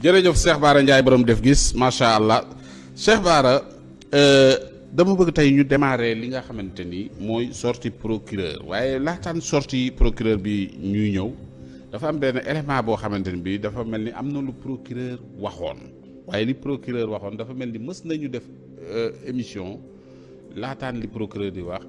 jërëjëf Cheikh Bara Ndiaye borom def gis macha allah Cheikh Bara dama bëgg tey ñu démarrer li nga xamante ni mooy sortie procureur waaye laataan sortie procureur bi ñuy ñëw dafa am benn élément boo xamante ni bi dafa mel ni am na lu procureur waxoon waaye li procureur waxoon dafa mel ni mës nañu def émission laataan li procureur di wax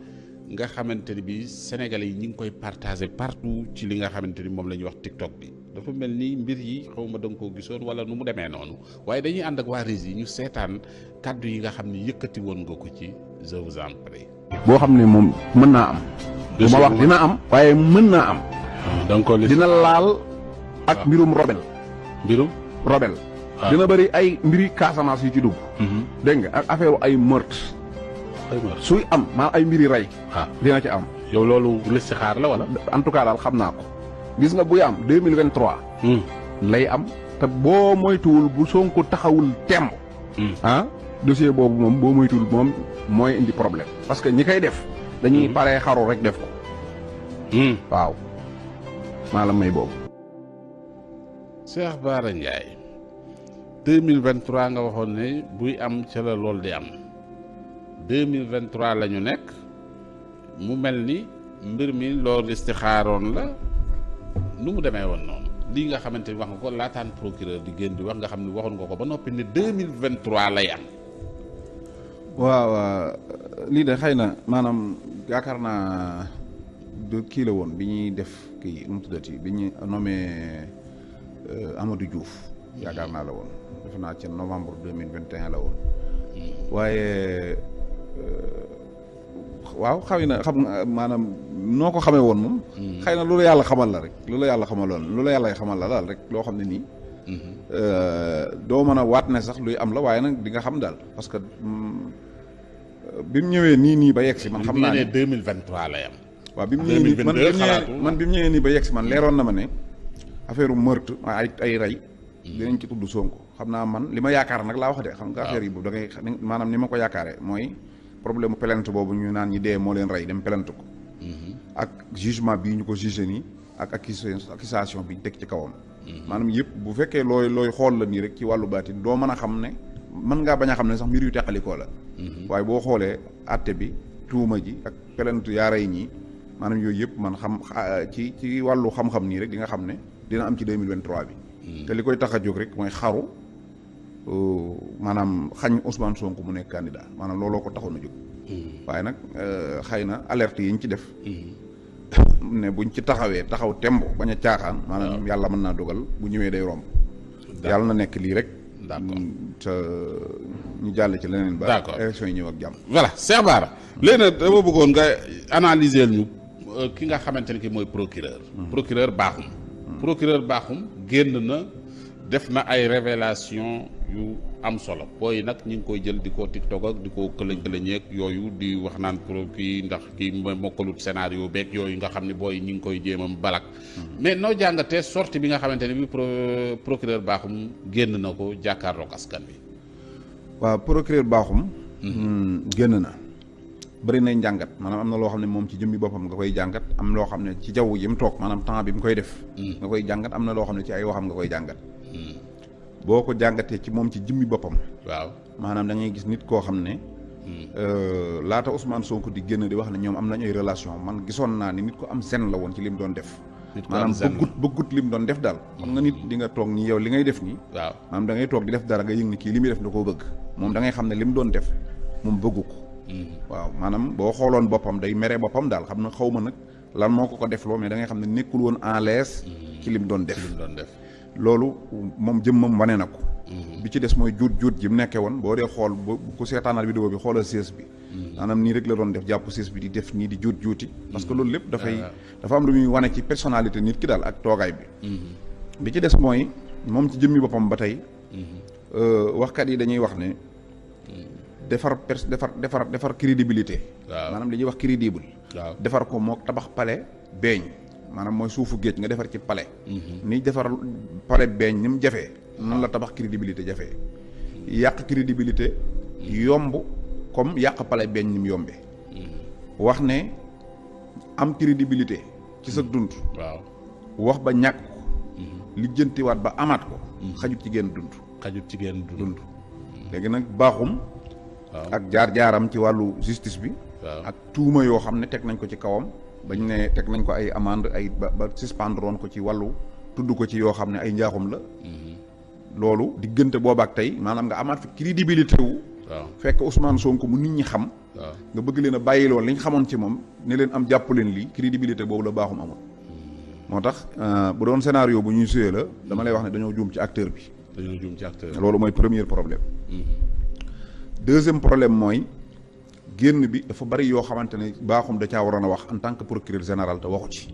nga xamante ni bi Sénégalais yi ñi ngi koy partager partout ci li nga xamante ni moom la ñuy wax TikTok bi dafa mel ni mbir yi xaw ma da nga koo gisoon wala nu mu demee noonu waaye dañuy ànd ak waa Rési ñu seetaan kàddu yi nga xam ni yëkkati woon nga ko ci je vous en prie. boo xam ne moom mën naa am. bu ma wax dina am waaye mën naa am. donc dina laal ak mbirum robel. mbirum robel. dina bëri ay mbiri Casamance yu ci dugg. dégg nga ak affaire ay meurtre. suy am maa ay mbiri rey. dina ci am. yow loolu listixaar la wala. en tout cas daal xam naa ko. gis nga buy am 2023. lay am te boo moytuwul bu Sonko taxawul temb. dossier boobu moom boo moytuwul moom mooy indi problème. parce que ñi koy def. dañuy paree xaru rek def ko. waaw maa la may boobu. Cheikh Bara Ndiaye 2023 nga waxoon ne buy am ca la lool di am 2023 la ñu nekk mu mel ni mbir mi loolu listixaaroon la nu mu demee woon noonu lii nga xamante ni wax nga ko laataan procureur di génn di wax nga xam ne waxoon nga ko ba noppi ne 2023 lay am. waaw lii de xëy na maanaam yaakaar naa du kii la woon bi ñuy def kii nu mu tuddati bi ñu nommé Amadou Diouf yaakaar naa la woon defe naa ci novembre 2021 la woon waaye waaw xëy na xam nga maanaam noo ko xamee woon moom. xëy na loolu yàlla xamal la rek loolu yàlla xamaloon loolu yàlla xamal la daal rek loo xam ne nii. doo mën a waat ne sax luy am la waaye nag di nga xam daal parce que bi mu ñëwee nii ba yegg si man. xam naa ne 2023 lay am. waaw bi mu ñëwee nii man bi mu ñëwee nii ba yegg si man leeroon na ma ne affaire meurtre ay rey. dinañ ci tudd Sonko xam naa man li ma yaakaar nag laa wax de. xam nga affaire yi boobu da ngay maanaam ni ma ko yaakaaree mooy. problème plainte boobu ñu naan ñi dee moo leen rey dem plainte ko. ak jugement bii ñu ko jugé nii ak accusation bi ñu teg ci kawam. maanaam yëpp bu fekkee looy xool la nii rek ci wàllu baatin doo mën a xam ne mën ngaa bañ a xam ne sax mbir yu teqalikoo la. waaye boo xoolee àtte bi tuuma ji ak plainte yaa rey ñii maanaam yooyu yëpp man xam ci wàllu xam-xam nii rek di nga xam ne dina am ci 2023 bi. te li koy tax a jóg rek mooy xaru. maanaam xañ Ousmane Sonko mu nekk candidat maanaam looloo ko taxoon a jóg. waaye nag xëy na alerte yi ñu ci def. ne buñ ci taxaw tembo bañ a caaxaan. maanaam yàlla mën naa dogal bu ñëwee day romb. yàlla na nekk lii rek. d'accord te ñu jàll ci leneen. d'accord ba élection yi ñëw ak jàmm. voilà Cheikh Bara léegi nag dama bëggoon nga analyser ñu ki nga xamante ne ki mooy procureur. procureur Bakhoum. procureur Bakhoum génn na def na ay révélation yu am solo booy nag ñu ngi koy jël di ko TikTok ak di ko këlëñ-këlëñeeg yooyu di wax naan pro kii ndax kii mokkalut scénario beeg yooyu nga xam ne booy ñu ngi koy jéemam balak mais noo jàngatee sortie bi nga xamante ne bi procureur Bakhoum génn na ko jàkkaarloog askan bi. waaw procureur Bakhoum. génn na bëri nay njàngat maanaam am na loo xam ne moom ci jëmmi boppam nga koy jàngat am loo xam ne ci jaww ji mu toog maanaam temps bi mu koy def. nga koy jàngat am na loo xam ne ci ay waxam nga koy jàngat. boo ko jàngatee ci moom ci jëmmi boppam. waaw maanaam da ngay gis nit koo xam ne. laata Ousmane Sonko di génn di wax ne ñoom am nañ ay relation man gisoon naa ni nit ko am zen la woon ci lim doon def. maanaam bëggut lim doon def daal. xam nga nit di nga toog nii yow li ngay def nii. waaw maanaam da ngay toog di def dara nga yëg ni kii li muy def da koo bëgg. moom da ngay xam ne lim doon def moom bëggu ko. waaw maanaam boo xooloon boppam day mere boppam daal xam na xaw ma nag lan moo ko def loo mais da ngay xam ne nekkul woon en l'aise ci lim doon def. loolu moom jëmmam wane na ko. bi ci des mooy juut ji mu nekkee woon boo dee xool bu ku seetaanaat vidéo bi xoolal sées bi. maanaam nii rek la doon def jàpp sées bi di def nii di juuti. parce que loolu lépp dafa am lu muy wane ci personnalité nit ki daal ak toogaay bi. bi ci des mooy moom ci jëmmi boppam ba tey. waxkat yi dañuy wax ne. defar crédibilité. waaw maanaam li ñuy wax crédible. waaw defar ko mook tabax pale beeñ. maanaam mooy suufu géej nga defar ci palais. ni defar palais beeñ ni mu jafee. noonu la tabax crédibilité jafee. yàq crédibilité yomb comme yàq palais beeñ ni mu yombee. wax ne am crédibilité ci sa dund. waaw wax ba ñàkk ko lijjantiwaat ba amaat ko xajut ci génn dund léegi nag baaxum ak jaar-jaaram ci wàllu justice bi ak tuuma yoo xam ne teg nañ ko ci kawam bañ ne teg nañ ko ay amende ay ba suspendre woon ko ci wàllu tudd ko ci yoo xam ne ay njaaxum la loolu diggante booba ak tey maanaam nga amaat fi crédibilité wu fekk Ousmane Sonko mu nit ñi xam nga bëgg leen a bàyyi loolu li ñu xamoon ci moom ne leen am jàpp leen lii crédibilité boobu la baaxum amul moo tax bu doon scénario bu ñuy suyee la dama lay wax ne dañoo juum ci acteur bi loolu mooy premier problème deuxième problème mooy génn bi dafa bari yoo xamante ne baaxum da caa waroon a wax en tant que procureur général te waxu ci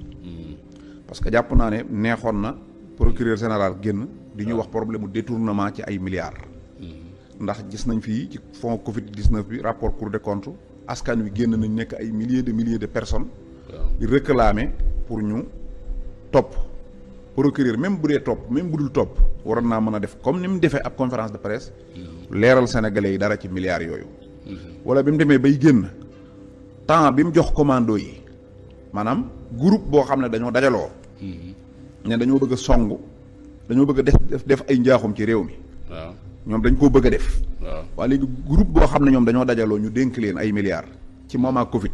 parce que jàpp naa ne neexoon na procureur général génn di ñu wax problème mu détournement ci ay milliards ndax gis nañ fii ci fonds Covid 19 bi rapport Cour des comptes askan wi génn nañ nekk ay milliers de personnes di réclamer pour ñu topp procureur même bu dee topp même bu dul topp waroon naa mën a def comme ni mu defee ab conférence de presse leeral sénégalais yi dara ci milliards yooyu wala bi mu demee bay génn temps bi mu jox commando yi maanaam groupe boo xam ne dañoo dajaloo ne dañoo bëgg a song dañoo bëgg a def ay njaaxum ci réew mi ñoom dañ koo bëgg a def waaye léegi groupe boo xam ne ñoom dañoo dajaloo ñu dénk leen ay milliards ci moment Covid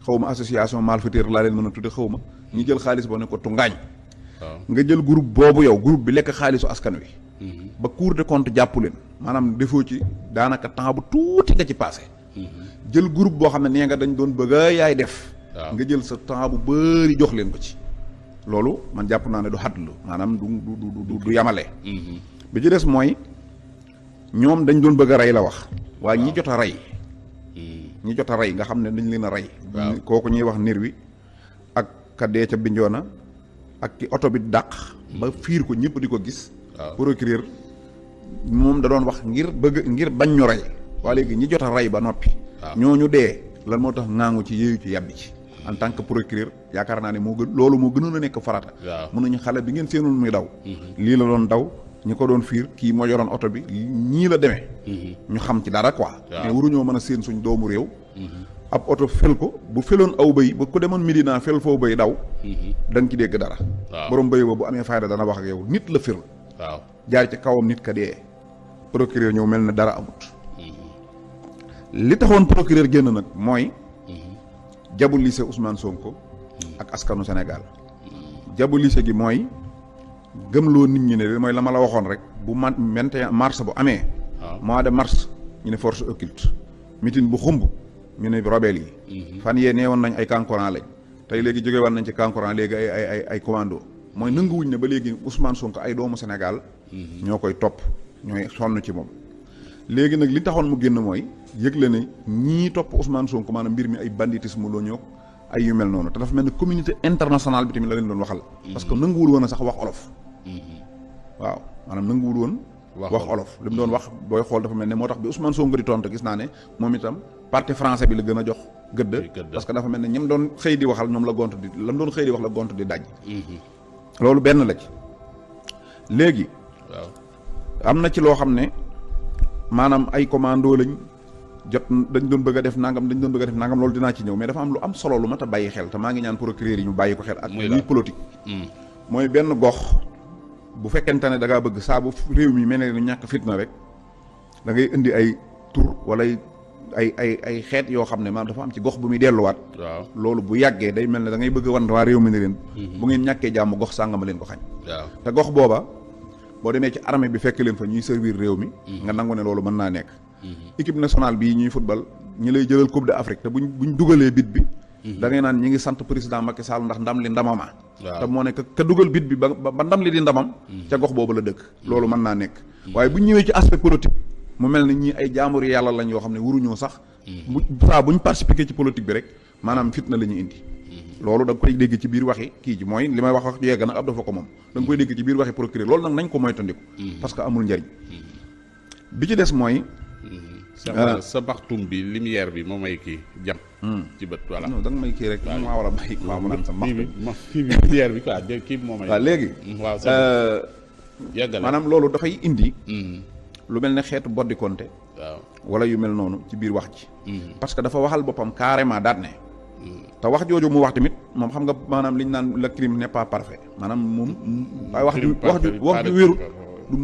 xaw ma association malfaiteur laa leen mën a tudde xaw ma ñu jël xaalis boo ne ko tungaañ nga jël groupe boobu yow groupe bi lekk xaalisu askan wi ba Cour des comptes jàpp leen maanaam defoo ci daanaka temps bu tuuti nga ci passé jël groupe boo xam ne nee nga dañ doon bëgg a yaay def nga jël sa temps bu bëri jox leen ko ci loolu man jàpp naa ne du xadlu maanaam du yamale bi ci des mooy ñoom dañ doon bëgg a rey la wax waaye ñi jot a rey nga xam ne dañ leen a rey kooku ñuy wax nir wi ak ka dee ca Bignona ak ki oto bi dàq ba fiir ko ñëpp di ko gis procureur moom da doon wax ngir bañ ñu rey waa léegi ñi jot a rey ba noppi ñooñu dee lan moo tax ŋaangu ci yéeyu ci yàbbi ci en tant que procureur yaakaar naa ne loolu moo gënoon a nekk farata mën nañu xale bi ngeen seenul muy daw lii la doon daw ñi ko doon fiir kii moo yoroon oto bi ñii la demee ñu xam ci dara quoi mais waruñoo mën a seen suñ doomu réew ab oto fel ko bu feloon aw bëy ba ku demoon Medina fel foo bëy daw da nga ci dégg dara borom bëy ba bu amee fayda dana wax ak yow nit la fel jaar ci kawam nit ka dee procureur ñëw mel ne dara amut li taxoon procureur génn nag mooy diaboliser Ousmane Sonko ak askanu Sénégal diaboliser gi mooy gëmloo nit ñi ne mooy la ma la waxoon rek bu 21 mars bu amee mois de mars ñu ne force occulte meeting bu xumb ñu ne rebelle yi fan yee nee woon nañ ay kankoran lañ tey léegi jóge woon nañ ci kankoran léegi ay commando mooy nanguwuñ ne ba léegi Ousmane Sonko ay doomu Sénégal ñoo koy topp ñooy sonn ci moom léegi nag li taxoon mu génn mooy yëgle ne ñii topp Ousmane Sonko maanaam mbir mi ay banditisme la ñoo ay yu mel noonu te dafa mel ne communauté internationale bi tamit la leen doon waxal parce que nanguwul woon a sax wax olof waaw maanaam nanguwul woon wax olof li mu doon wax booy xool dafa mel ne moo tax bi Ousmane Sonko di tontu gis naa ne moom itam parti français bi la gën a jox gëdd parce que dafa mel ne ñoom doon xëy di waxal ñoom la gont di lam doon xëy di wax la gont di daj loolu benn la ci léegi am na ci loo xam ne maanaam ay commando lañ jot dañ doon bëgg a def nangam loolu dinaa ci ñëw mais dafa am lu am solo lu mat a bàyyi xel te maa ngi ñaan procureur yi ñu bàyyi ko xel ak lii politique mooy benn gox bu fekkente ne da ngaa bëgg saa bu réew mi mel ne ni ñàkk fitna rek da ngay indi ay tur wala ay xeet yoo xam ne maanaam dafa am ci gox bu muy delluwaat loolu bu yàggee day mel ne da ngay bëgg wan waa réew mi ne leen bu ngeen ñàkkee jàmm gox sàngama leen ko xañ te gox booba boo demee ci armée bi fekk leen fa ñuy servir réew mi nga nangu ne loolu mën naa nekk équipe nationale bii ñuy football ñi lay jëlal coupe d'Afrique te buñ dugalee bit bi da ngay naan ñi ngi sant président Macky Sall ndax ndam li ndamama te moo ne ka dugal bit bi ba ndam li di ndamam ca gox boobu la dëkk loolu mën naa nekk waaye buñ ñëwee ci aspect politique mu mel ne ñii ay jaamur yàlla lañ yoo xam ne waruñoo sax buñ participer ci politique bi rek maanaam fitna la ñu indi loolu da nga koy dégg ci biir waxi kii ji mooy li may wax yegg nag ab dafa ko moom da nga koy dégg ci biir waxi procureur loolu nag nañ ko moytandiku parce que amul njariñ bi ci des mooy sa baxtum bi lumière bi moo may kii jam ci bët voilà non da nga may kii rek maa war a bàyyi quoi mu naan sa maxtu bi lumière bi quoi kii moo may waaw léegi waaw yeggale maanaam loolu dafay indi lu mel ne xeetu boddi konte waaw wala yu mel noonu ci biir wax ji parce que dafa waxal boppam carrément daat ne te wax jooju mu wax tamit moom xam nga maanaam li ñu naan le crime n'est pas parfait maanaam moom waaye wax ju wéeru du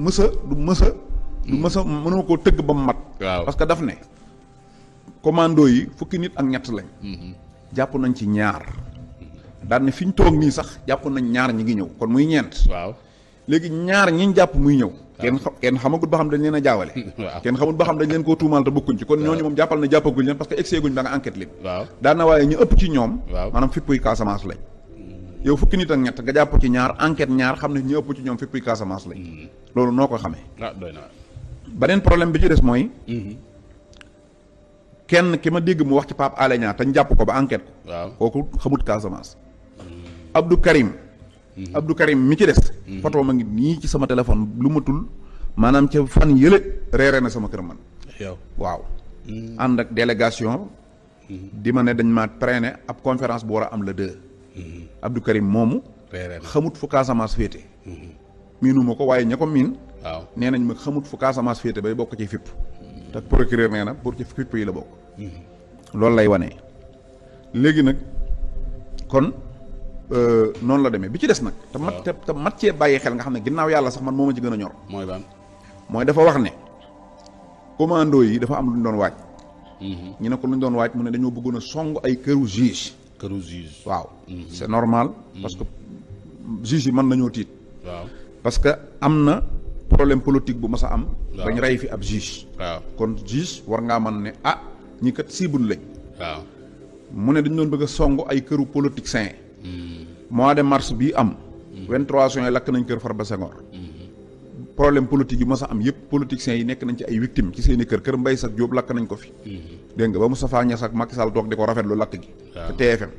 mësa mënoo koo tëgg ba mu mat. parce que daf ne commando yi fukki nit ak ñett lañ. jàpp nañ ci ñaar. daan ne fi ñu toog nii sax jàpp nañ ñaar ñi ngi ñëw kon muy ñeent. waaw léegi ñaar ñi ñu jàpp muy ñëw. kenn xamagut ba xam dañ leen a jaawale. kenn xamut ba xam dañ leen koo tuumaal te bokkuñ ci kon ñooñu moom jàppal na jàppaguñ leen parce que egseeguñ ba nga enquête leen. daan na waaye ñu ëpp ci ñoom. maanaam fippuy Casamance lañ. yow fukki nit ak ñett nga jàpp ci ñaar enquête ñaar xam ne ñu ëpp ci ñoom fippuy Casamance lañ. loolu noo ko xamee. doy na beneen problème bi ci des mooy. kenn ki ma dégg mu wax ci Pape Alé Niang te ñu jàpp ko ba enquête ko. kooku xamut Casamance. Abdou Karim mi ci des. photo ma ngi nii ci sama téléphone lu matul maanaam ca fan yële reere na sama kër man. waaw. ànd ak délégation. di ma ne dañ ma traîné ab conférence bu war a am le 2. Abdou Karim moomu. xamut fu Casamance féete. miinuma ko waaye ña ko miin. nee nañ ma xamut fu Casamance féete bay bokk ci fipp. te procureur nee na pour ci fipp yi la bokk. loolu lay wane. léegi nag kon. noonu la demee bi ci des nag. te mat cee bàyyi xel nga xam ne ginnaaw yàlla sax man moo ma ci gën a ñor. mooy dafa wax ne commando yi dafa am lu ñu doon waaj. ñu ne ko lu ñu doon waaj mu ne dañoo bëggoon a song ay këru juge. waaw. c'est normal. parce que juge yi mën nañoo tiit. parce que am na problème politique bu mas a am. bañ rey fi ab juge. kon juge war ngaa mën ne ñi kat cible lañ. mu ne dañu doon bëgg a song ay këru politiciens. mois de mars bii am. 23 juin lakk nañ kër Farba Senghor. problème politique yu mas a am yëpp politiciens yi nekk nañ ci ay victimes ci seen i kër Mbaye Sakh Diop lakk nañ ko fi. dégg nga ba Moustapha Niasse ak Macky Sall toog di ko rafetlu lakk gi. te TFM.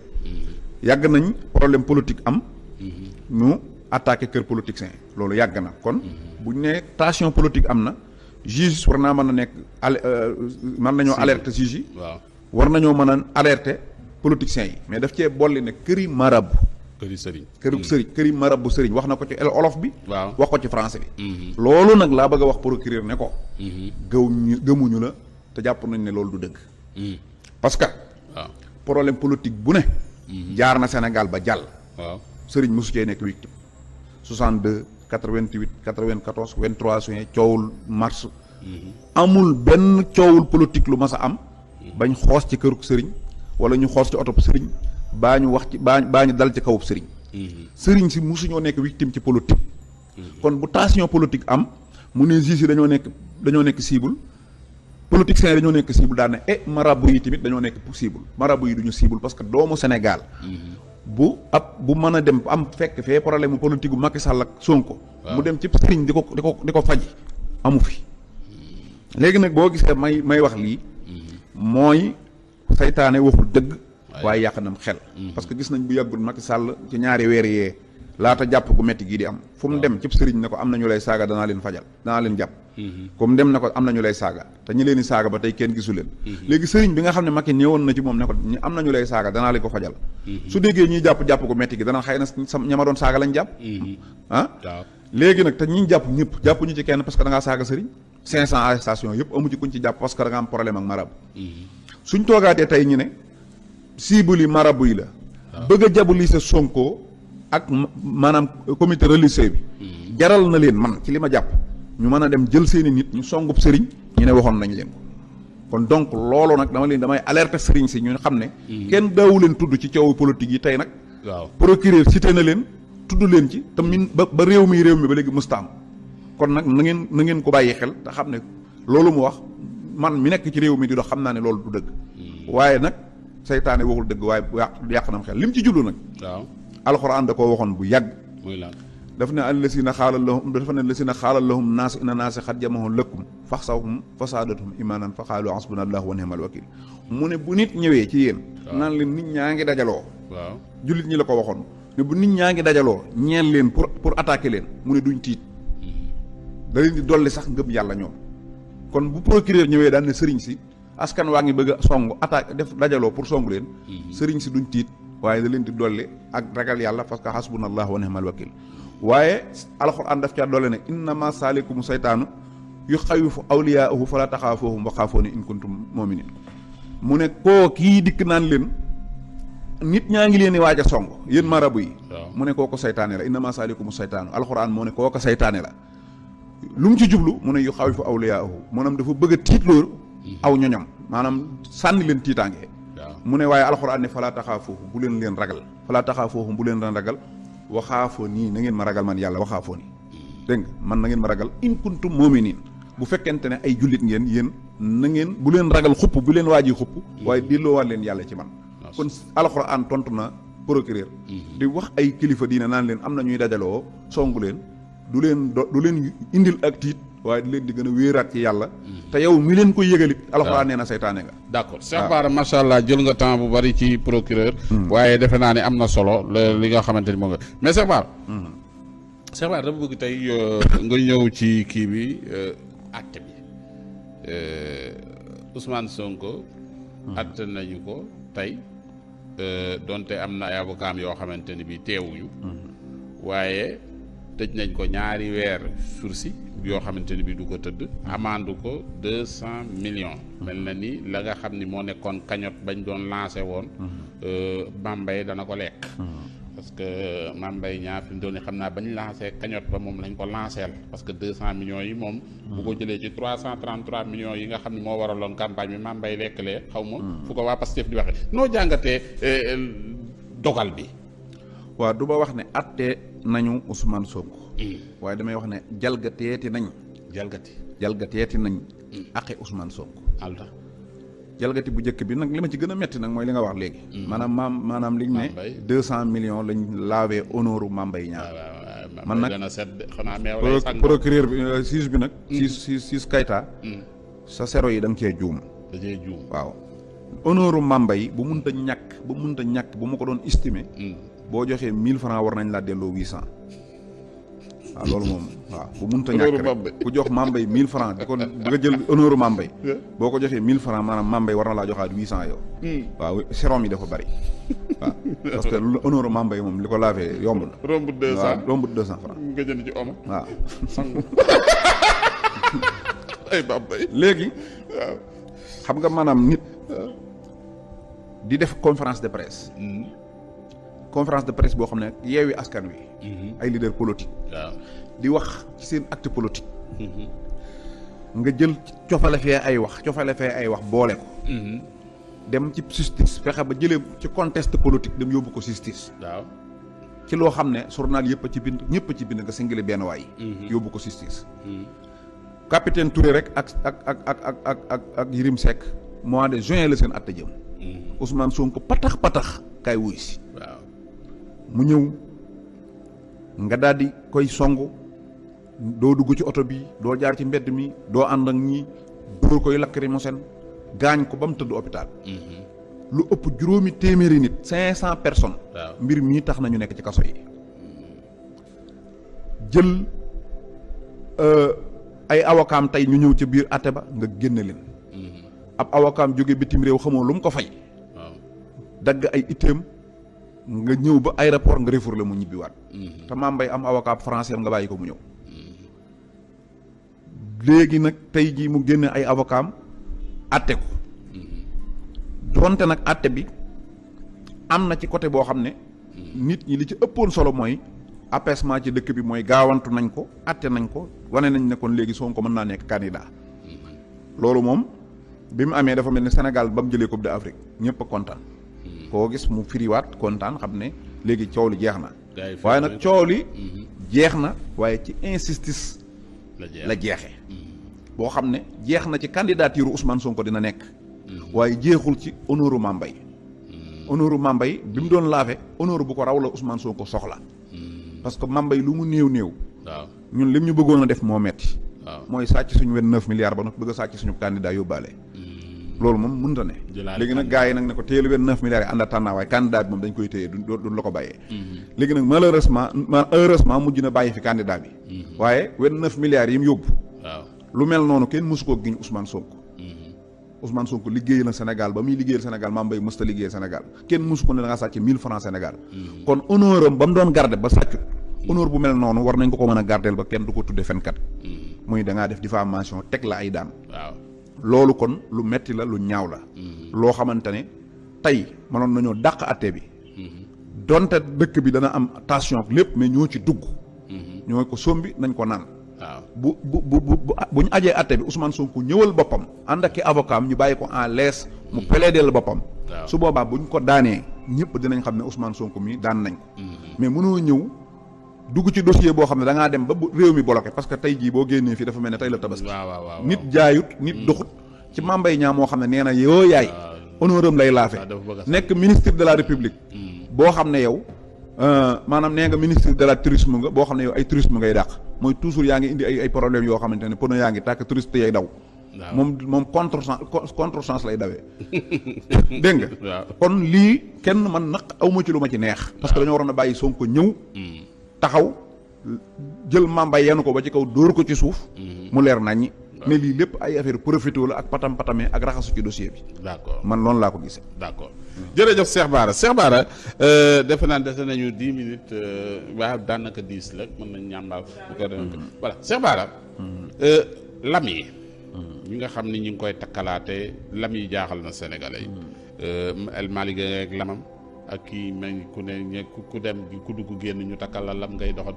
yàgg nañ problème politique am. ñu attaqué kër politiciens loolu yàgg na kon. buñ ne tension politique am na. juge war naa mën a nekk mën nañoo alerter juge yi. war nañoo mën a alerter politiciens yi mais daf cee bolli ne këri marabu. këri marabu sëriñ wax na ko ci olof bi. wax ko ci français bi. loolu nag laa bëgg a wax procureur ne ko. gëmuñu la te jàpp nañ ne loolu du dëgg. parce que. problème politique bu ne. jaar na Sénégal ba jàll. sëriñ mosu cee nekk victime. 62 88 94 23 juin coowul mars. amul benn coowul politique lu mas a am. bañ xoos ci këruk sëriñ wala ñu xoos ci otop sëriñ baa ñu wax ci baa ñu dal ci kawub sëriñ. sëriñ si mosuñoo nekk victime ci politique. kon bu tension politique am mu ne juge yi dañoo nekk cible. politiciens yi dañoo nekk cible daan ne marabu yi tamit dañoo nekk cible marabu yi duñu cible parce que doomu Sénégal. bu mën a dem am fekk fee problème mu politique bu Macky Sall ak Sonko. mu dem ci sëriñ di ko faji amu fi. léegi nag boo gisee may wax lii. mooy saytaane waxul dëgg. waaye yàq nam xel. parce que gis nañ bu yàggul Macky Sall ci ñaari weer yee laata jàpp gu metti gii di am. fu mu dem ci sëriñ ne ko am na ñu lay saaga danaa leen fajal danaa leen jàpp. comme dem ne ko am na ñu lay saaga te ñi leen di saaga ba tey kenn gisu leen. léegi sëriñ bi nga xam ne Macky ñëwoon na ci moom ne ko am na ñu lay saaga danaa leen ko fajal. su déggee ñuy jàpp gu metti gi dana xëy na ña ma doon saaga lañ jàpp. léegi nag te ñi jàpp ñëpp jàppuñu ci kenn parce que da ngaa saaga sëriñ 500 arrestations yëpp amu ci kuñ ci jàpp parce que da nga am problème ak marabu. suñ toogaatee tey ñu ne cible yi marabu yi la. bëgg a diaboliser Sonko ak maanaam comité religieux bi. jaral na leen man ci li ma jàpp ñu mën a dem jël seeni nit ñu songub sëriñ ñu ne waxoon nañ leen ko. kon donc loolu nag damay alerter sëriñ si ñu xam ne. kenn daawu leen tudd ci coowu politique yi tey nag. procureur cité na leen tudd leen ci te min ba réew mi ba léegi mustaam kon nag na ngeen ko bàyyi xel te xam ne loolu mu wax man mi nekk ci réew mi di dox xam naa ne loolu du dëgg. waaye nag seytaane waxul dëgg waaye yàq nam xel lim ci jublu nag. alxuraan da koo waxoon bu yàgg. daf ne allasina xaalal lahum naas inna naasa xad jamahum lakum faxsawhum fasaadathum imaanan fa xaalu hasbunallahu wa ni'mal wakiil mu ne bu nit ñëwee ci yéen. naan leen nit ñaa ngi dajaloo. jullit ñi la ko waxoon ne bu nit ñaa ngi dajaloo ñeel leen pour attaquer leen mu ne duñ tiit. da leen di dolli sax ngëm yàlla ñoom. kon bu procureur ñëwee daan ne sëriñ si askan waa ngi bëgg a song attaque def dajaloo pour song leen. sëriñ si duñ tiit waaye da leen di dolli ak ragal yàlla parce que hasbunallahu wa ni'mal wakiil waaye alxuraan daf caa doole ne innama saalikum saytaanu yuxawwifu awliyaahu fala taxaafuhum wa xaafuuni in kuntum mu'minin mu ne koo kii dikk naan leen nit ñaa ngi leen di waaj a song yéen marabu yi. mu ne kooku saytaane la innama saalikumu saytaanu alxuraan moo ne kooku saytaane la. lu mu ci jublu mu ne yu xawifu awliyaahu maanaam dafa bëgg a tiitloo aw ñoñom maanaam sànni leen tiitaange. mu ne waaye alxuraan ne falaa taxaafoohu bu leen ragal falaa taxaafoohu bu leen ragal waxaafoo nii na ngeen ma ragal man yàlla waxaafoo nii dégg nga man na ngeen ma ragal in kuntum mu'miniin bu fekkente ne ay jullit ngeen yéen na ngeen bu leen ragal xupp bu leen waaji xupp waaye delloowaat leen yàlla ci man. kon alxuraan tontu na procureur di wax ay kilifa diine naan leen am na ñuy dajaloo songu leen du leen indil ak tiit waaye di leen di gën a wéeraat ci yàlla te yow mi leen koy yëgalit alxuraan nee na saytaane nga. d'accord Cheikh Bara macha allah jël nga temps bu bari ci procureur waaye defe naa ne am na solo li nga xamante ni moo nga mais Cheikh Bara Cheikh Bara dafa bëgg tey nga ñëw ci kii bi acte bi Ousmane Sonko acte nañu ko tey donte am na ay avocat yoo xamante ni bi teewuñu waaye tëj nañ ko ñaari weer sursis yoo xamante ni bi du ko tëdd amande ko 200 millions mel na ni la nga xam ni moo nekkoon cagnotte bañ doon lancé woon Mambay dana ko lekk parce que Mambay ñaar fi mu doon xam naa bañ lancé cagnotte ba moom lañ ko lanceel parce que 200 millions yi moom bu ko jëlee ci 333 millions yi nga xam ne moo waraloon campagne bi Mambay lekk-lee xaw ma fu ko waa Pastef di waxee noo jàngatee dogal bi. waaw du ma wax ne atte nañu Ousmane Sonko waaye damay wax ne jalgateeti nañ aqe Ousmane Sonko alta jalgati bu njëkk bi nag li ma ci gën a metti nag mooy li nga wax léegi maanaam liñ ne 200 millions lañ laawee honneur Mambay ñaar man nag procureur bi juge bi nag juge Keita sa sero yi da nga cee juum waaw honneur Mambay bu munta ñàkk bu ma ko doon estimer boo joxee 1000 francs war nañ laa delloo 800 waaw loolu moom waaw bu munta ñàkk rek ku jox Mambay 1000 francs di ko nga jël honneur Mambay boo ko joxee 1000 francs maanaam Mambay war na laa joxaat 800 yow waaw serom yi dafa bari waaw parce que honneur Mambay moom li ko laafee yomb na rombut 200 francs nga jënd ci omo waaw ay Mambay léegi xam nga maanaam nit di def conférence de presse boo xam ne Yewwi Askan Wi ay leader politique di wax ci seen acte politique nga jël cofale fee ay wax boole ko dem ci justice fexe ba jëlee ci contexte politique dem yóbbu ko justice ci loo xam ne journal yëpp a ci bind ñëpp a ci bind nga singale benn waay yóbbu ko justice capitaine Touré rek ak Yirim Seck mois de juin la seen atte jëm Ousmane Sonko patax kay wuy si mu ñëw nga daal di koy songu doo dugg ci oto bi doo jaar ci mbedd mi doo ànd ak ñi dóor koy lacrymogène gaañ ko ba mu tëdd hôpital lu ëpp 500 nit 500 personnes mbir mii tax nañu nekk ci kaso yi jël ay avocat tey ñu ñëw ca biir àtte ba nga génne leen ab avocat jóge bitim réew xamoo lu mu ko fay dagg ay itteem nga ñëw ba aéroport nga refourlé mu ñibbiwaat te Mambay am avocat français nga bàyyi ko mu ñëw léegi nag tey jii mu génne ay avocat am atte ko donte nag atte bi am na ci côté boo xam ne nit ñi li ci ëppoon solo mooy apaisement ci dëkk bi mooy gaawantu nañ ko atte nañ ko wane nañ ne kon léegi Sonko mën naa nekk candidat loolu moom bi mu amee dafa mel ni Sénégal ba mu jëlee Coupe d'Afrique ñëpp a kontaan koo gis mu firiwaat kontaan xam ne léegi coow li jeex na waaye nag coow li jeex na waaye ci injustice la jeexe boo xam ne jeex na ci candidature Ousmane Sonko dina nekk waaye jeexul ci honneur Mambay honneur Mambay bi mu doon laafe honneur bu ko raw la Ousmane Sonko soxla parce que Mambay lu mu néew ñun lim ñu bëggoon a def moo metti mooy sàcc suñu 29 milliards ba nag bëgg a sàcc suñu candidat yóbbaale loolu moom mënta ne léegi nag gars yi nag ne ko téye lu 29 milliards yi ànd tànnaa waaye candidat bi moom dañ koy téye duñ la ko bàyyee léegi nag heureusement mujj na bàyyi fi candidat bi waaye 29 milliards yi mu yóbbu lu mel noonu kenn mësu koo giñ Ousmane Sonko liggéey na Sénégal ba muy liggéeyal Sénégal Mambay mësta liggéeyal Sénégal kenn mësu ko ne da nga sàcc 1000 francs Sénégal kon honneur am ba mu doon garder ba sàccut honneur bu mel noonu war nañ ko mën a gardeel ba kenn du ko tudde fenkat muy da ngaa def diffamation teg la ay daan loolu kon lu metti la lu ñaaw la loo xamante ne tey mënoon nañoo dàq atte bi donte dëkk bi dana am tension lépp mais ñoo ci dugg ñoo ko sombi nañ ko naan waaw bu ñu ajee atte bi Ousmane Sonko ñëwal boppam ànd ak i avocat am ñu bàyyi ko en l'aise mu plaider boppam su boobaa bu ñu ko daanee ñëpp dinañ xam ne Ousmane Sonko mi daan nañ ko mais mënoo ñëw dugg ci dossier boo xam ne da ngaa dem ba réew mi bloqué parce que tey jii boo génnee fii dafa mel ne tey la tabaski nit jaayut nit doxut ci mambay ñaa moo xam ne nee na yoo yaay honneur am lay laafe nekk ministre de la république boo xam ne yow maanaam nee nga ministre de la tourisme nga boo xam ne yow ay tourisme ngay dàq mooy toujours yaa ngi indi ay problème yoo xamante ne pono yaa ngi tàkk touriste yay daw moom contre sens lay dawee dégg nga kon lii kenn man nag awma ci lu ma ci neex parce que dañoo waroon a bàyyi Sonko ñëw taxaw jël mambay yenn ko ba ci kaw dóor ko ci suuf mu leer naññi mais lii lépp ay affaire profité la ak patamee ak raxasu ci dossier bi d'accord man noonu laa ko gisee d'accord jërëjëf Cheikh Bara defe naa dese nañu 10 minutes waaw daanaka 10 la mën nañ ñàmbaal bu ko defee voilà Cheikh Bara lam yi ñi nga xam ni ñi ngi koy takkalaate lam yi jaaxal na Sénégalais yi El Malick ak lamam ak kii ma ngi ku ne ku dem ku dugg génn ñu takkal la lam ngay doxat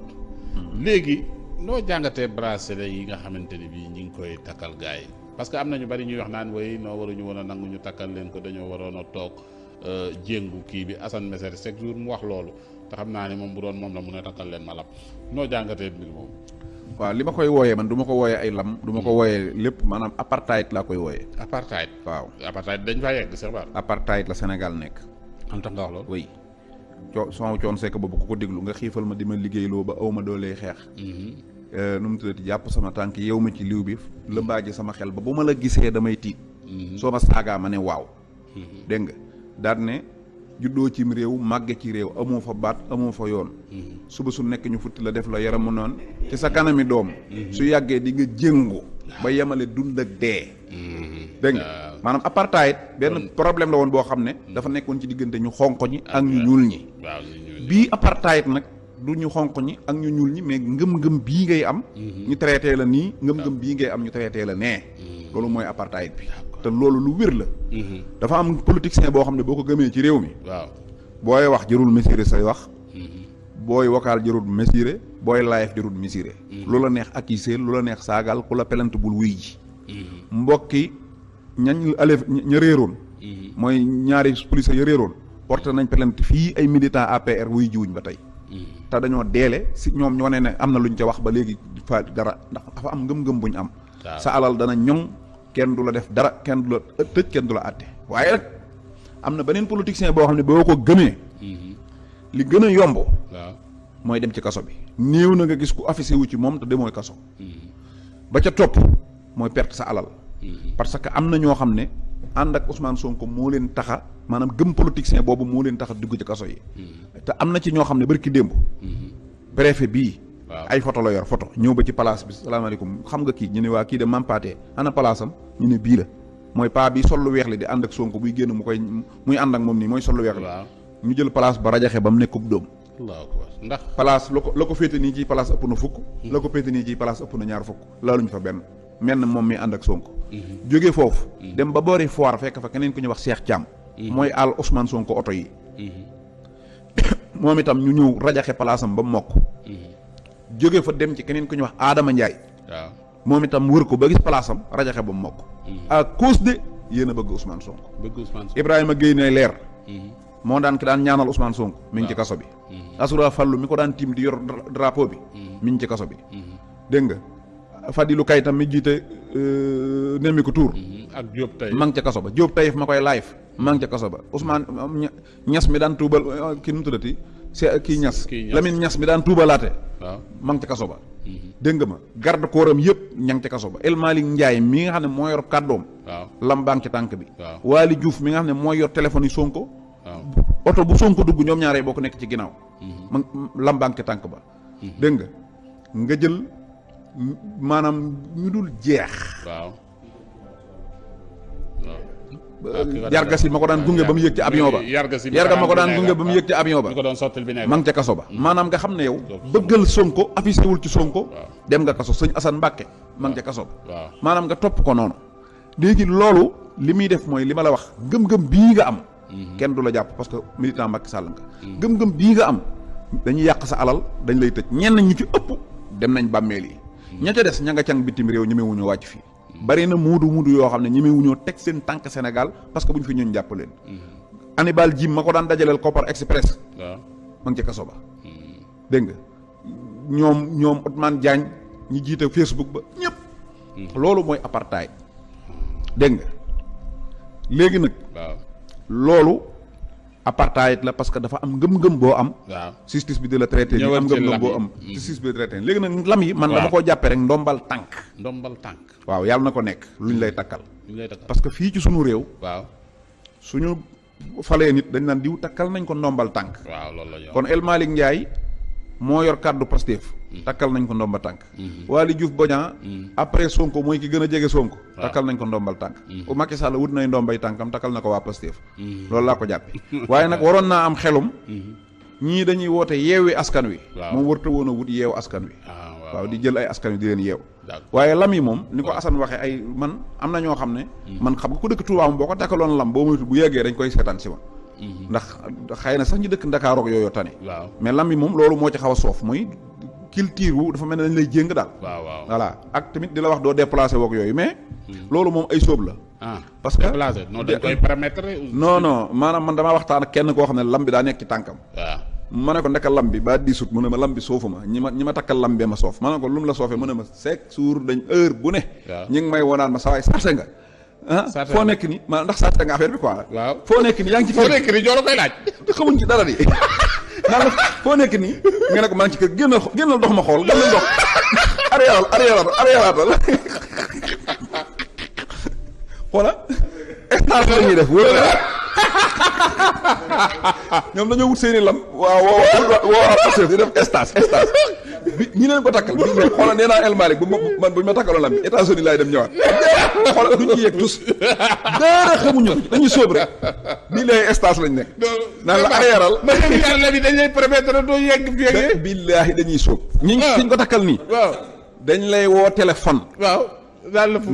léegi noo jàngatee bracelet yi nga xamante ni bii ñi ngi koy takkal gars yi parce que am na ñu bari ñuy wax naan way noo waruñu woon a nangu ñu takkal leen ko dañoo waroon a toog jéngu kii bi Assane Mesere chaque jour mu wax loolu te xam naa ne moom bu doon moom la mun a takkal leen ma lam noo jàngatee mbir moom. waaw li ma koy wooyee man du ma ko wooyee ay lam du ma ko wooyee lépp maanaam apartheid laa koy wooyee. apartheid waaw apartheid dañ faa yegg Cheikh Bara. apartheid la Sénégal nekk. am tax nga wax loolu. oui coon sekk boobu ku ko déglu nga xiifal ma di ma liggéeyloo ba aw ma doolee xeex. nu mu tuddati jàpp sama tànk yow ma ci liw bi lëmbaaji sama xel ba bu ma la gisee damay tiit. soo ma saagaa ma ne waaw. dégg nga daal ne juddoo cim réew màgge ci réew amoo fa baat amoo fa yoon. suba su nekk ñu futti la def la yaramu noonu ci sa kanami doom. su yàggee di nga jéngu ba yemale dund ak dee. dégg nga maanaam apartheid benn problème la woon boo xam ne dafa nekkoon ci diggante ñu xonq ñi ak ñu ñuul ñi. bii apartheid nag du ñu xonq ñi ak ñu ñuul ñi mais ngëm-ngëm bii ngay am. ñu traité la nii ngëm-ngëm bii ngay am ñu traité la nee. loolu mooy apartheid bi. te loolu lu wér la. dafa am politicien boo xam ne boo ko gëmee ci réew mi. waaw booy wax jërul mesurer say wax. booy vocal jërul mesurer booy live jërul mesurer. lu la neex accuser lu la neex saagal ku la pelante bul wuy ji. mbokki ñañ alef ña réeroon. mooy ñaari policiers ya réeroon. porté nañ pelante fii ay militants APR wuy jiwuñ ba tey. te dañoo deele si ñoom ñoo ne am na luñ ca wax ba léegi fa dara ndax dafa am ngëm-ngëm buñ am. sa alal dana ñoŋ. kenn du la def dara kenn du la tëj kenn du la àtte waaye nag am na beneen politicien boo xam ne boo ko gëmee li gën a yomb mooy dem ci kaso bi néew na nga gis ku affiché wu ci moom te demooy kaso ba ca topp mooy perte sa alal parce que am na ñoo xam ne ànd ak Ousmane Sonko moo leen taxa maanaam gëm politicien boobu moo leen taxa dugg ci kaso yi te am na ci ñoo xam ne barki démb préfet bii ay photo la yor photo ñëw ba ci place bi salaamaaleykum xam nga kii ñu ne waa kii de mampaatee ana place am ñu ne bii la mooy paa bi sol lu weex li di ànd ak Sonko buy génn muy ànd ak moom nii mooy sol lu weex li ñu jël place ba rajaxe ba mu nekkub dóom ndax place la ko féete nii ci place ëpp na fukk la ko féete nii ci place ëpp na ñaar fukk laaluñ fa benn menn moom mi ànd ak Sonko jóge foofu dem ba boori foire fekk fa keneen ku ñu wax Cheikh Thiam mooy àll Ousmane Sonko oto yi moom itam ñu ñëw rajaxe place am ba mokk jóge fa dem ci keneen ku ñuy wax Adama Ndiaye. waaw moom itam wër ko ba gis place am rajaxe ba mu mokk. à cause de yéen a bëgg Ousmane Sonko. Ibrahima Gueye ne leer. moo daan ki daan ñaanal Ousmane Sonko. mi ngi ci kaso bi. Asura Fallu mi ko daan tiim di yor drapeau bi. mi ngi ci kaso bi. dégg nga Fadilou Kaytam mi jiite nemmi ko tuur. ak Diop Taïf ma ngi ca kaso ba Diop Taïf ma koy live. ma ngi ca kaso ba Ousmane Ñas mi daan tuubal kii nu mu tuddati. kii ñas Lamine ñas mi daan tuubalaate ma ngi ca kaso ba dégg nga ma garde corps am yëpp ña ngi ca kaso ba El Malick Ndiaye mi nga xam ne moo yor kàddoom lam baa ngi ci tànk bi Waly Diouf mi nga xam ne mooy yor téléphone yi Sonko oto bu Sonko dugg ñoom ñaaree boo ko nekk ci ginnaaw ma lam baa ngi ci tànk ba dégg nga jël maanaam ñu dul jeex yarga si ma ko daan gunge ba mu yëg ci avion ba yarga ma ko daan gunge ba mu yëg ci avion ba ma ngi ca kaso ba maanaam nga xam ne yow bëggal Sonko affiché wul ci Sonko dem nga kaso sëñ Assane Mbacke ma ngi ca kaso ba maanaam nga topp ko noonu léegi loolu li muy def mooy li ma la wax ngëm-ngëm bii nga am kenn du la jàpp parce que militant Macky Sall nga gëm-gëm bii nga am dañuy yàq sa alal dañ lay tëj ñenn ñu ci ëpp dem nañ bàmmeel yi ña ca des ña nga càng bitim réew ñemewuñoo wàcc fii bari na muudu yoo xam ne ñemewuñoo teg seen tànk Sénégal parce que bu ñu fi ñëw jàpp leen Hannibal Jim ma ko daan dajaleel Kopar Express ma ngi ca kaso ba dégg nga ñoom Ousmane Diagne ñi jiite Facebook ba ñëpp loolu mooy apartheid dégg nga léegi nag loolu apartheid la parce que dafa am ngëm-ngëm boo am justice bi di la traité ni am ngëm-ngëm boo am justice bi di la traité léegi nag lam yi man dama koo jàppee rek ndombal tànk waaw yàlla na ko nekk luñ lay takkal parce que fii ci sunu réew suñu falee nit dañ naan diw takkal nañ ko ndombal tànk kon El Malick Ndiaye moo yor kàddu Pastef takkal nañ ko ndomba tànk Waly Diouf Bodian après Sonko mooy ki gën a jege Sonko takkal nañ ko ndombal tànk Macky Sall wut nay ndombay tànkam takkal na ko waa Pastef loolu laa ko jàppe waaye nag waroon naa am xelum ñii dañuy woote yeewi askan wi moom warta woon a wut yeewu askan wi waaw di jël ay askan wi di leen yeew waaye lam yi moom ni ko Assane waxee ay man am na ñoo xam ne man xam nga ku dëkk Touba boo ko takkaloon lam boo moytu bu yeggee dañ koy seetaan si ma ndax xëy na sax ñu dëkk Ndakaarook yooyu tane mais lam yi moom loolu moo ci xaw a soof mooy culture wu dafa mel ne dañ lay jéng daal voilà ak tamit di la wax doo déplacé wook yooyu mais loolu moom ay sóob la parce que non dañ koy permettre non maanaam man damaa waxtaan ak kenn koo xam ne lam bi daa nekk ci tànkam ma ne ko ndeka lam bi ba diisut mu ne ma lam bi soofu ma ñi ma takkal lam bee ma soof ma ne ko lu mu la soofee mu ne ma chaque jour dañ heure bu ne ñi ngi may wonaan ma sawaay sarse nga foo nekk ni ma ndax sarse nga affaire bi quoi foo nekk ni yaa ngi ci foo nekk ni joo la koy laaj xamuñ ci dara di naan la foo nekk ni nga ne ko maa ngi ci kër génnal dox ma xool génnal dox arrière xoola stage la ñuy def wóor ñoom dañoo wut seeni lam waaw di def stage bi ñi leen ko takkal bi mais xoola nee naa El Malick buñ ma takkaloon lam bi États-Unis laay dem ñëwaat xoola duñ ci yegg tous dara xamuñu dañuy sóob rek bii lay stage lañ nekk naan la arrièreal ma yàlla bi dañ lay permettre doo yegg fi billaahi dañuy sóob fiñ ko takkal nii waaw dañ lay woo téléphone waaw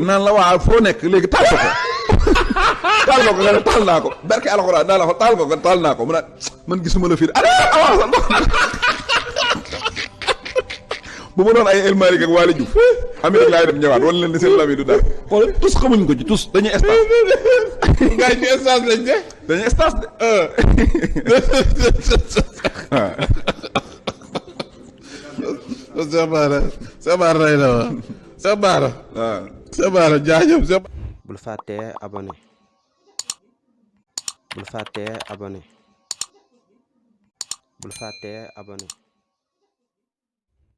naan la waaw foo nekk léegi taal ko taal ko nga ne taal naa ko barke alxuraan naa la ko taal ko nga taal naa ko mu naan man gisuma la fii bu ma doon ay El Malick ak Waly Diouf Amérique laay dem ñëwaat wan leen ne seen lam yi du dara xool tous xamuñ ko ci tous dañuy stage gars yi ci stage lañ de dañuy stage de Sabara rey na wa Sabara waaw Sabara jaajëf bul fàttee abonné bul fàttee abonné